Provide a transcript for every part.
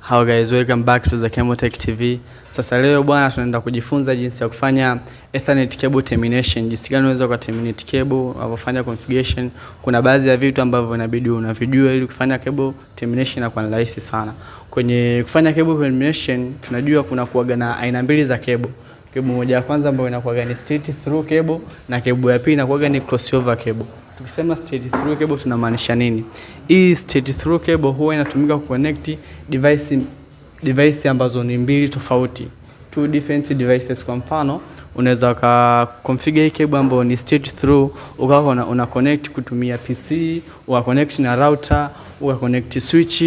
Hello guys, welcome back to the Chemotech TV. Sasa leo bwana, tunaenda kujifunza jinsi ya kufanya Ethernet cable termination. Jinsi gani unaweza ku terminate cable, unavyofanya configuration. Kuna baadhi ya vitu ambavyo inabidi unavijua ili kufanya cable termination na kwa rahisi sana. Kwenye kufanya cable termination, tunajua kuna kuwaga na aina mbili za cable. Cable moja ya kwanza ambayo inakuwaga ni straight through cable na cable ya pili inakuwaga ni crossover cable. Tukisema straight through cable tunamaanisha nini? Hii straight through cable huwa inatumika kuconnect device ambazo ni mbili tofauti, two different devices. Kwa mfano, unaweza uka configure hii cable ambayo ni straight through, ukawa una connect kutumia PC, uka connect na router, uka connect switch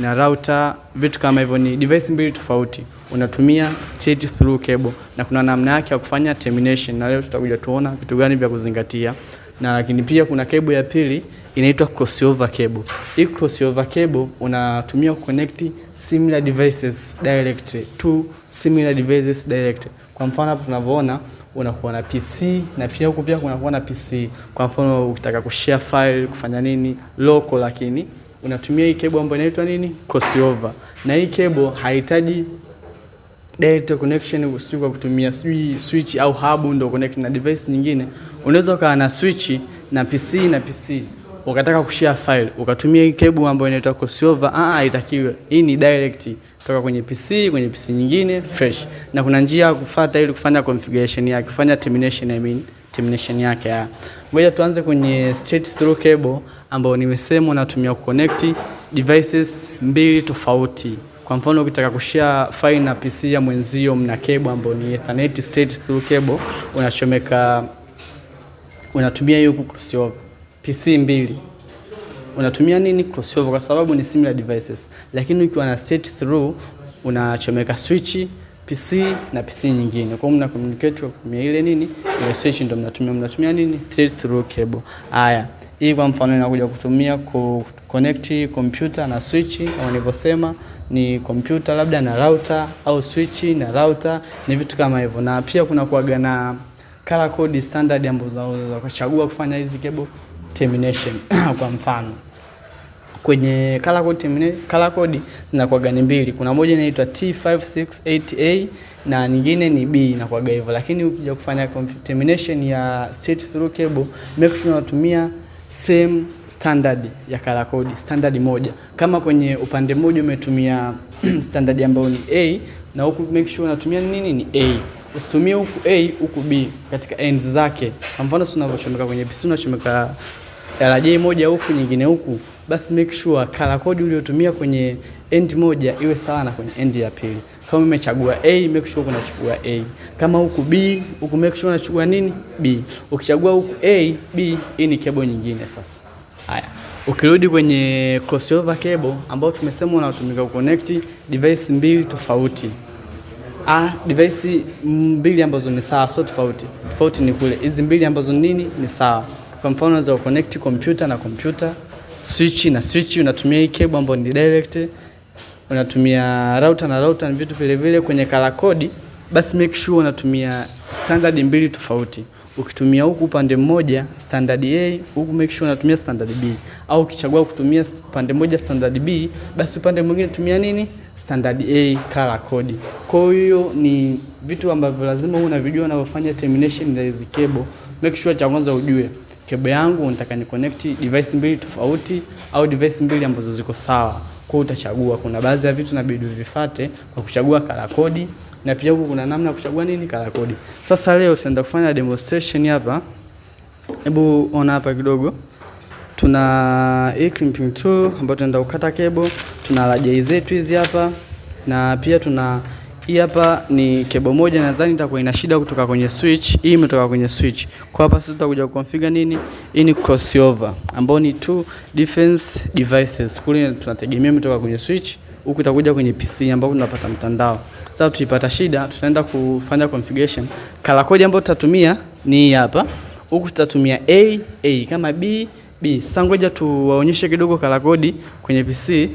na router, vitu kama hivyo. Ni device mbili tofauti, unatumia straight through cable, na kuna namna yake ya kufanya termination, na leo tutakuja tuona vitu gani vya kuzingatia. Na lakini pia kuna cable ya pili inaitwa crossover cable. Hii crossover cable unatumia connect similar devices direct to similar devices direct. Kwa mfano hapa tunavyoona unakuwa na PC na pia huku pia kunakuwa na PC. Kwa mfano ukitaka kushare file, kufanya nini local, lakini unatumia hii cable ambayo inaitwa nini, crossover. Na hii cable haihitaji direct connection, sio kwa kutumia sijui switch au hub ndio connect na device nyingine. Unaweza ukawa na switch na PC na PC ukataka kushare file, ukatumia hii cable ambayo inaitwa crossover. Ah, haitakiwi. Hii ni direct kutoka kwenye PC kwenye PC nyingine fresh, na kuna njia ya kufuata ili kufanya configuration yake, kufanya termination, I mean termination yake ya. Ngoja tuanze kwenye straight through cable ambayo nimesema unatumia kuconnect devices mbili tofauti. Kwa mfano ukitaka kushare file na PC ya mwenzio, mna cable ambayo ni Ethernet straight through cable, unachomeka, unatumia hiyo crossover PC mbili, unatumia nini, crossover, kwa sababu ni similar devices. Lakini ukiwa na straight through, unachomeka switch, PC na PC nyingine, kwa hiyo mna communicate kwa kutumia ile nini, ile switch ndio mnatumia nini, straight through cable. Haya, hii kwa mfano inakuja kutumia ku connect computer na switch, kama nilivyosema ni computer labda na router au switch na router, ni vitu kama hivyo. Na pia kuna kuaga na color code standard ambazo unaweza kuchagua kufanya hizi cable termination. Kwa mfano kwenye color code termination, color code zinakuwaga ni mbili. Kuna moja inaitwa T568A na nyingine ni B, inakuwaga hivyo. Lakini ukija kufanya termination ya straight through cable, make sure unatumia same standard ya color code, standard moja. Kama kwenye upande mmoja umetumia standard ambayo ni A na huku make sure unatumia nini, ni A. Usitumie huku A huku B katika end zake. Kwa mfano tunavyochomeka kwenye PC, unachomeka RJ moja huku, nyingine huku, basi make sure color code uliyotumia kwenye end moja iwe sawa na kwenye end ya pili. Kama umechagua A, make sure unachukua A. Kama huku B, huku make sure unachukua nini? B. Ukichagua huku A, B, hii ni cable nyingine sasa. Haya. Ukirudi kwenye crossover cable ambao tumesema unatumika kuconnect device mbili tofauti. Ah, device mbili ambazo ni sawa, sio tofauti. Tofauti ni kule hizi mbili ambazo nini ni sawa. Kwa mfano unaweza kuconnect computer na computer, switch na switch, unatumia hii cable ambayo ni direct, unatumia router na router, ni vitu vile vile. Kwenye color code, basi make sure unatumia standard mbili tofauti. Ukitumia huku upande mmoja standard A, huku make sure unatumia standard B, au ukichagua kutumia upande mmoja standard B, basi upande mwingine tumia nini, standard A color code. Kwa hiyo ni vitu ambavyo lazima uwe unavijua unavyofanya termination ya hizi cable. Make sure cha kwanza ujue cable yangu nataka ni connect device mbili tofauti au device mbili ambazo ziko sawa. Kwa hiyo utachagua, kuna baadhi ya vitu inabidi uvifuate kwa kuchagua color code, na pia huku kuna namna ya kuchagua nini, color code. Sasa leo tutaenda kufanya demonstration hapa. Hebu ona hapa kidogo. Tuna hii crimping tool ambayo tunaenda kukata cable, tuna RJ zetu hizi hapa, na pia tuna hii hapa ni cable moja, nadhani itakuwa ina shida kutoka kwenye switch. Hii imetoka kwenye switch. Kwa hapa sisi tutakuja kuconfigure nini? Hii ni crossover ambao ni two different devices. Kule tunategemea imetoka kwenye switch, huku itakuja kwenye PC ambapo tunapata mtandao. Sasa tuipata shida, tutaenda kufanya configuration. Color code ambayo tutatumia ni hii hapa. Huku tutatumia A, A kama B, B. Sasa ngoja tuwaonyeshe kidogo color code kwenye PC.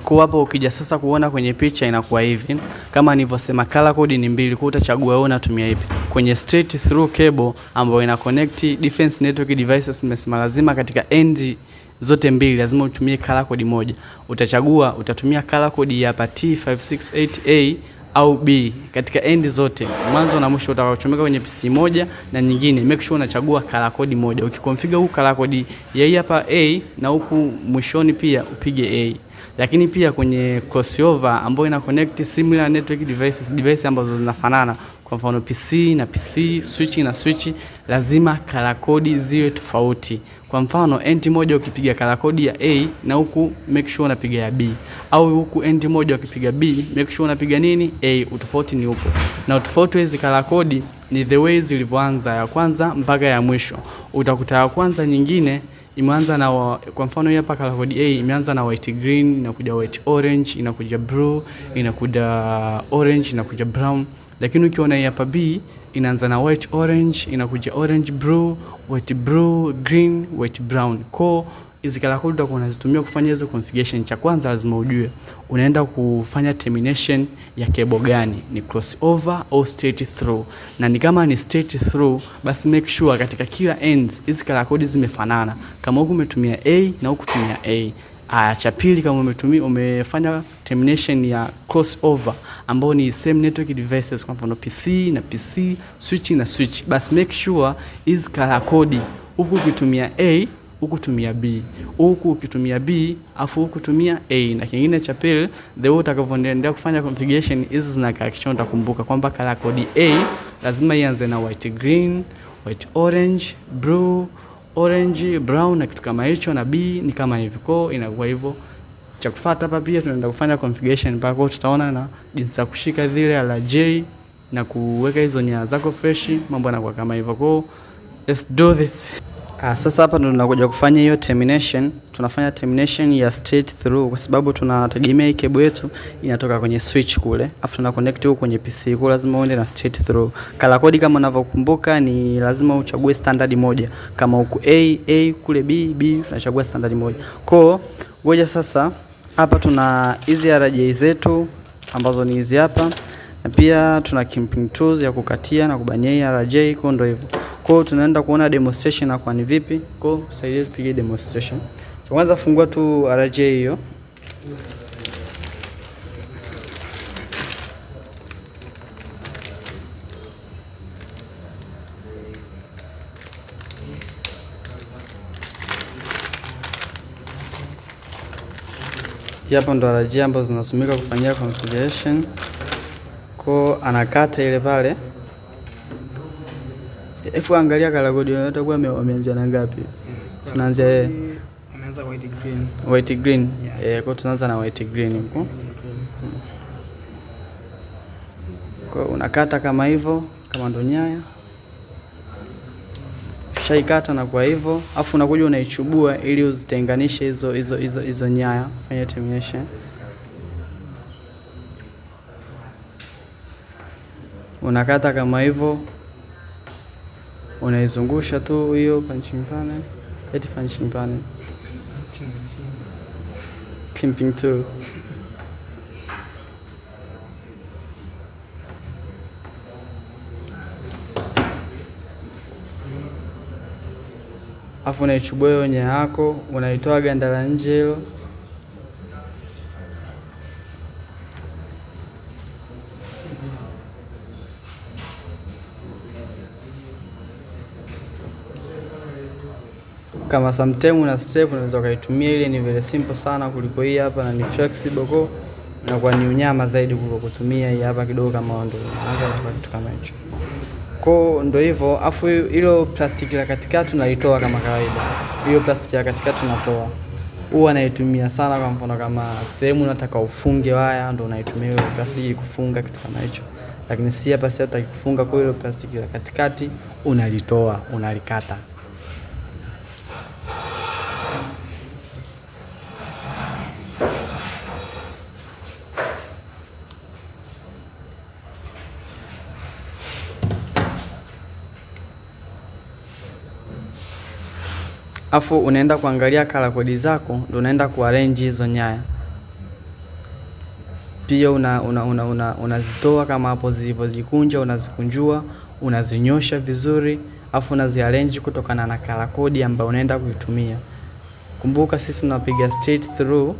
Kwa hapo ukija sasa kuona kwenye picha inakuwa hivi. Kama nilivyosema color code ni mbili, kwa utachagua wewe unatumia ipi. Kwenye straight through cable ambayo ina connect different network devices, nimesema lazima katika end zote mbili lazima utumie color code moja. Utachagua utatumia color code ya hapa T568A au B katika end zote, mwanzo na mwisho, utakaochomeka kwenye PC moja na nyingine, make sure unachagua color code moja. Ukiconfigure huku color code ya hii hapa A na huku mwishoni pia upige A. Lakini pia kwenye crossover ambayo ina connect similar network devices, device ambazo zinafanana, kwa mfano PC na PC, switch na switch, lazima color code ziwe tofauti. Kwa mfano end moja ukipiga color code ya A na huku make sure unapiga ya B, au huku end moja ukipiga B make sure unapiga nini A. Utofauti ni upo, na utofauti wa hizi color code ni the way zilivyoanza ya kwanza mpaka ya mwisho. Utakuta ya kwanza nyingine imeanza na kwa mfano hii hapa color code A imeanza na white green, inakuja white orange, inakuja blue, inakuja orange, inakuja brown. Lakini ukiona hii hapa B inaanza na white orange, inakuja orange blue, white blue, green, white brown. Kwa hizi color code utakuwa unazitumia kufanya hizo configuration. Cha kwanza lazima ujue unaenda kufanya termination ya cable gani, ni crossover au straight through. Na ni kama ni straight through, basi make sure katika kila ends hizi color code zimefanana. Kama huku umetumia A na huku tumia A. Aya, cha pili kama umefanya termination ya crossover ambao ni same network devices, kwa mfano PC na PC, switch na switch, basi make sure hizi color code huku ukitumia A huku tumia B, huku ukitumia B afu huku tumia A. Na kingine cha pili, the way utakavyoendelea kufanya configuration hizi zinakaa kichwani, utakumbuka kwamba color code A lazima ianze na white green, white orange, blue, orange, brown na kitu kama hicho, na B ni kama hivyo. Kwa inakuwa hivyo. Cha kufuata hapa pia tunaenda kufanya configuration mpaka kwa tutaona na jinsi ya kushika zile RJ na kuweka hizo nyaya zako fresh, mambo yanakuwa kama hivyo. Kwa let's do this. Sasa hapa ndo tunakuja kufanya hiyo termination. Tunafanya termination ya straight through kwa sababu tunategemea hii cable yetu inatoka kwenye switch kule, afu tuna connect huko kwenye PC. Kwa lazima uende na straight through. Color code kama unavyokumbuka ni lazima uchague standard moja. Kama huku A, A kule B, B tunachagua standard moja. Kwa ngoja sasa hapa tuna hizi RJ zetu ambazo ni hizi hapa, na pia tuna crimping tools ya kukatia na kubania hii RJ, kwa ndo hivyo. Kwa hiyo tunaenda kuona demonstration na kwa ni vipi. Kwa hiyo saidia tupige demonstration. Kwanza fungua tu RJ hiyo. Hapo ndo RJ ambazo zinatumika kufanyia configuration. Kwa anakata ile pale. Efu angalia color code watakuwa wameanzia na ngapi? Tunaanzia yeye. Ameanza white green. White green. Yeah. Kwa tunaanza na white green huko. Kwa unakata kama hivyo, kama ndo nyaya. Ushaikata na kwa hivyo, afu unakuja unaichubua ili uzitenganishe hizo nyaya, fanya termination. Unakata kama hivyo. Unaizungusha tu hiyo punching panel, eti punching panel. Crimping tool. Afu unaichubua hiyo nyaya yako, unaitoa ganda la nje hilo. Kama sometime una step unaweza ukaitumia ile, ni very simple sana kuliko hii hapa, na ni flexible kwa inakuwa ni unyama zaidi kuliko kutumia hii hapa kidogo, kama ndo unaanza kwa kitu kama hicho. Kwa ndo hivyo. Afu hilo plastiki la katikati tunalitoa kama kawaida. Hiyo plastiki ya katikati tunatoa. Huwa naitumia sana kwa mfano kama sehemu unataka ufunge waya ndo unaitumia hiyo plastiki kufunga kitu kama hicho. Lakini si hapa, si hataki kufunga, kwa hiyo plastiki la katikati unalitoa, unalikata. Afu unaenda kuangalia color code zako, ndo unaenda kuarrange hizo nyaya. Pia unazitoa kama hapo zilivyojikunja, unazikunjua, unazinyosha vizuri, afu unaziarrange kutokana na color code ambayo unaenda kuitumia. Kumbuka sisi tunapiga straight through,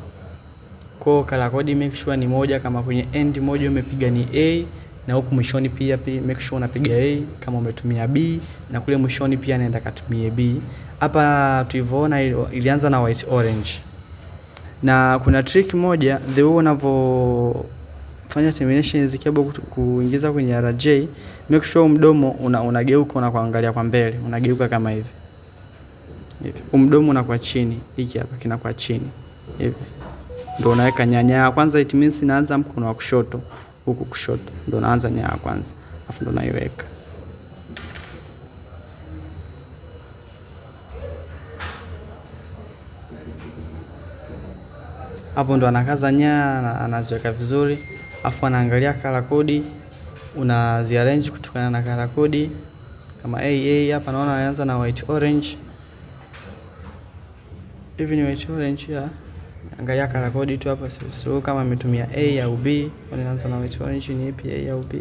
kwa color code make sure ni moja. Kama kwenye end moja umepiga ni A na huku mwishoni pia make sure unapiga A kama umetumia B na kule mwishoni pia naenda katumie B. Hapa tulivyoona ilianza na white orange. Na kuna trick moja, the way unavyofanya termination hizi cable kuingiza kwenye RJ, make sure mdomo unageuka unakuangalia kwa mbele, unageuka kama hivi. Hivi. Mdomo unakuwa chini, hiki hapa kinakuwa chini. Hivi. Ndio unaweka nyanya ya kwanza, it means inaanza mkono wa kushoto, huku kushoto. Ndio unaanza nyaya ya kwanza. Alafu ndio unaiweka. Hapo ndo anakaza nyaya, anaziweka vizuri, afu anaangalia color code, unaziarrange kutokana na color code. Kama AA hapa naona anaanza na white orange. Hivi ni white orange ya. Angalia color code tu hapa sasa, kama ametumia A au B, kwani anaanza na white orange ni ipi, A au B?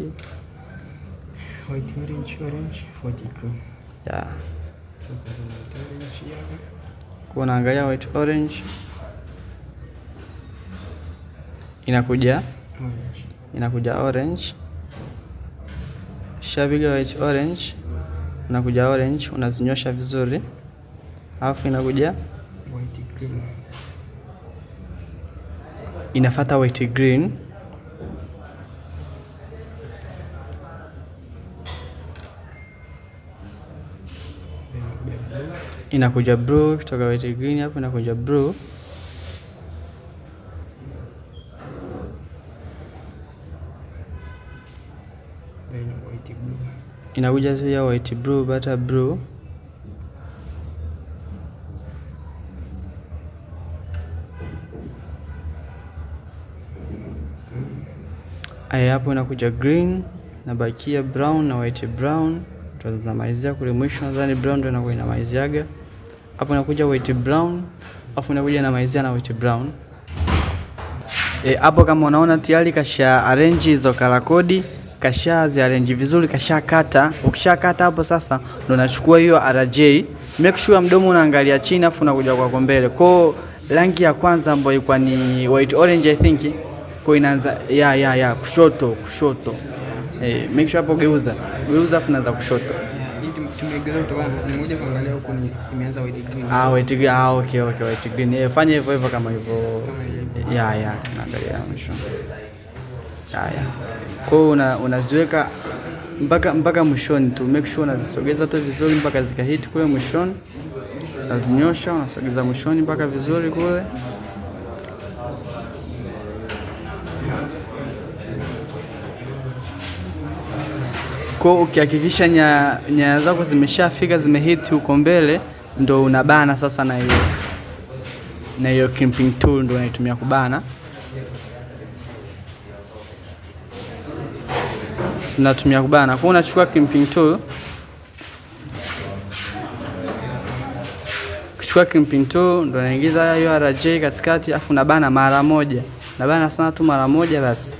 White orange, orange, 40 green. Yeah. So white orange hapa. Kwa unaangalia white orange inakuja Orange. Inakuja orange. Shapiga white orange, inakuja orange, unazinyosha vizuri. Alafu inakuja white green. Inafuata white green. Then inakuja blue. Inakuja blue kutoka white green hapo inakuja blue. Then white blue. Inakuja tu ya white blue, butter blue. Aya, hapo inakuja green, inabakia brown na white brown. Tunamalizia kule mwisho, nadhani brown ndio inakuwa inamaliziaga. Hapo inakuja white brown, afu inakuja inamalizia na white brown. Hapo kama unaona tayari kasha arrange hizo color code, kasha zi arrange vizuri, kasha kata. Ukishakata hapo sasa ndo unachukua hiyo RJ. Make sure mdomo unaangalia chini afu unakuja kwako mbele. Kwa rangi ya kwanza ambayo ilikuwa ni white orange I think. Kwa inaanza ya kushoto, kushoto. Make sure hapo geuza. Geuza afu inaanza kushoto. Yeah, hii tumegeuza kutokana na nimekuja kuangalia huku ni imeanza white green. Ah, white green. Ah, okay, okay, white green. Fanya hivyo hivyo kama hivyo. Kama hivyo. Ya, naangalia mwisho. Ya. Kwa hiyo unaziweka mpaka mwishoni tu. Make sure unazisogeza tu vizuri mpaka zikahit kule mwishoni. Unazinyosha, unasogeza mwishoni mpaka vizuri kule. Kwa ukihakikisha nyaya zako zimeshafika, zimehit huko mbele, ndo unabana sasa na hiyo crimping tool ndo unaitumia kubana. Tunatumia kubana. Kwa unachukua crimping tool. Kuchukua crimping tool ndo unaingiza hiyo RJ katikati afu unabana mara moja. Unabana sana tu mara moja basi.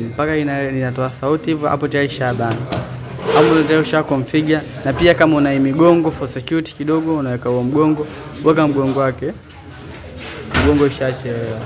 Mpaka inatoa sauti hivyo, hapo tayari ishabana. Hapo tayari usha configure. Na pia kama una migongo for security kidogo unaweka huo mgongo, weka mgongo wake. Mgongo ishachelewa.